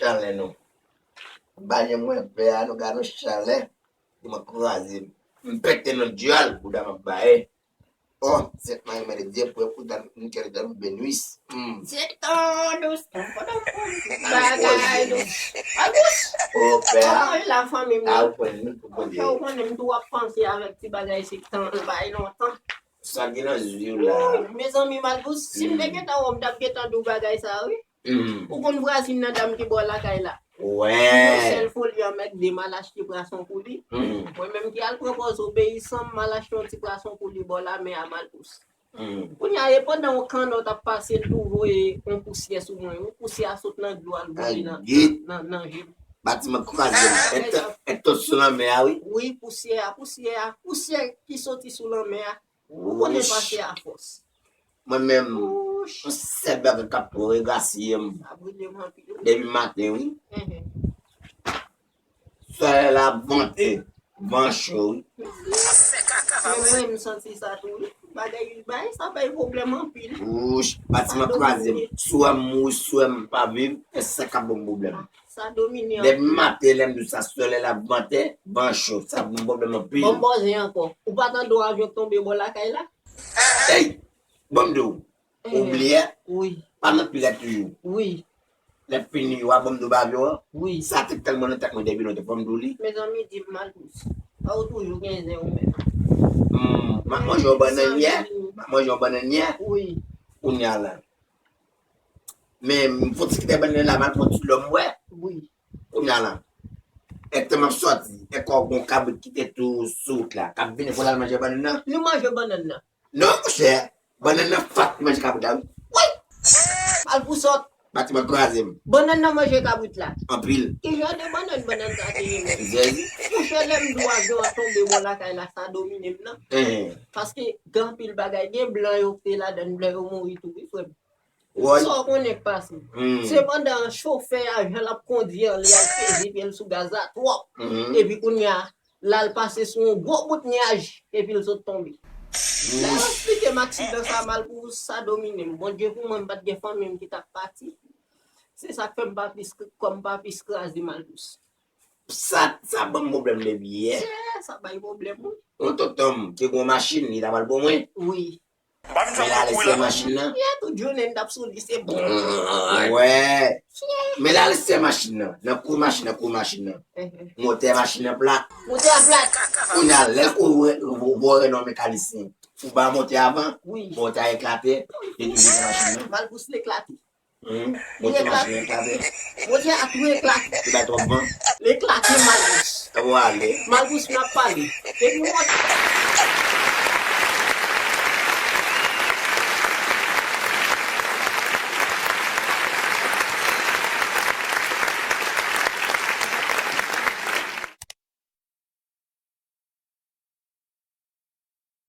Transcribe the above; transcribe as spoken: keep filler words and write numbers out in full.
Chalè non. Bagay mwen pè a, nou gade yon chalè. Li mwen kraze m. M pete nan dyòl, bouda m ap baye. Oh, sèt mari mwen de Dye pou ekoutan m kè de dòm benis. Hmm. Se tan dous, tan dous, bagay dous. Bagay dous. Oh, pè. Oh, la fanmi m. Ah, ou konn nou pou kote. Ou konnen m tou ap panse avèk ti bagay se tan, bay lontan. Sa gen nan zye w la. Mezanmi, Malpous, si m te gentan wè w, m t ap gentan di w bagay sa, wi. Ou konn vwazin nan dam ki bò lakay la? Wè. Yon sèl foli anmègde m al achte pwason pou li. Mwen menm ki al pran pòz obeyisan, m al achte yon ti pwason pou li bò lamè a Malpous. Kounye a, e pandan yon kannòt ap pase, l tou voye yon pousyè sou mwen, wi. Pousyè a sot nan dlo a, l voye nan, nan, nan je m. Batiman kraze m. Èk to sou lanmè a, wi. Wi, pousyè a, pousyè a, pousyè ki soti sou lanmè a. Ou konnen pase a fòs. Mwen menm, yon sèl bagay k ap regrasye m. Sa brile m anpil, wi. Depi maten, wi. Solèy la ap vante, van cho, wi. Mwen, mwen, m santi sa tou, wi. Bagay, bagay sa bay pwoblèm anpil. Wouch, batiman kraze m. Sou wè m mouri, sou wè m pa viv, e sa k ap ban m pwoblèm. Sa domine anpil. Depi maten, lè m di w sa, solèy la ap vante, van cho, sa ban m pwoblèm anpil. Bon, bòzen ankò. Ou pa tande yon avyon k tonbe bò lakay la? Ey! Ban m di w, ou bliye? Wi. Pa nan pil la toujou. Wi. Lè fini, w a ban m di w ba avyon an? Wi. Sa te tèlman nan tèt mwen depi lontan, fò m di w li. Mezanmi, di m Malpous. Pa ou toujou gen zen ou menm. Hmm, m ap manje yon bannann yè. M ap manje yon bannann yè. Wi. Kounye a la. Men, m fon ti kite bannann la, m al pran ti lò m wè. Wi. Kounye a la. Èk tan m ap sòti, èk gon kabrit ki te tou sou wout la, k ap vini pou l al manje bannann nan. Nou manje bannann nan. Non, monchè. Bannann nan fat li manje kabrit la, wi. Wi! Malpous sòt. Batiman kraze m. Bannann nan manje kabrit la. Anpil. Ki jan de bannann, bannann sa te ye menm? Jezi. Monchè, lè m di w avyon an tonbe bò lakay la, sa domine m nan. Paske gen anpil bagay, gen blan yo ki te ladan l, blan yo mouri tou, wi, frè m. Sa w konnen k pase. Sepandan, chofè a, jan l ap kondui an, li al peze pye l sou gaz la twòp. Epi kounye a, l al pase sou yon gwo bout nyaj, epi l sot tonbe. Lè yo eksplike m aksidan sa, Malpous, sa domine m. Bondye pou mwen, m pa t gen fanmi m ki t ap pati. Se sa k fè m pa plis, kò m pa plis kraze, Malpous. Sa, sa ban m pwoblèm depi yè. Sa bay pwoblèm, wi. Yon tonton m ki gen yon machin, li ta pral ban mwen. Wi. Men lalesè machin nan. Yè, tout jounen n t ap sou li, se bon. Wè. Men lalesè machin nan. Nan kou machin nan, kou machin nan. Motè machin nan plat. Motè a plat. Kounye a, lè ou wè, ou wè yon mekanisyen, ou ba motè avan, motè a eklate, li toujou nan machin nan. Malpous l eklate. Motè machin nan eklate. Motè a tou eklate. Li bay twòp van. L eklate, Malpous. Sa pou ale. Malpous, n ap pale. Depi motè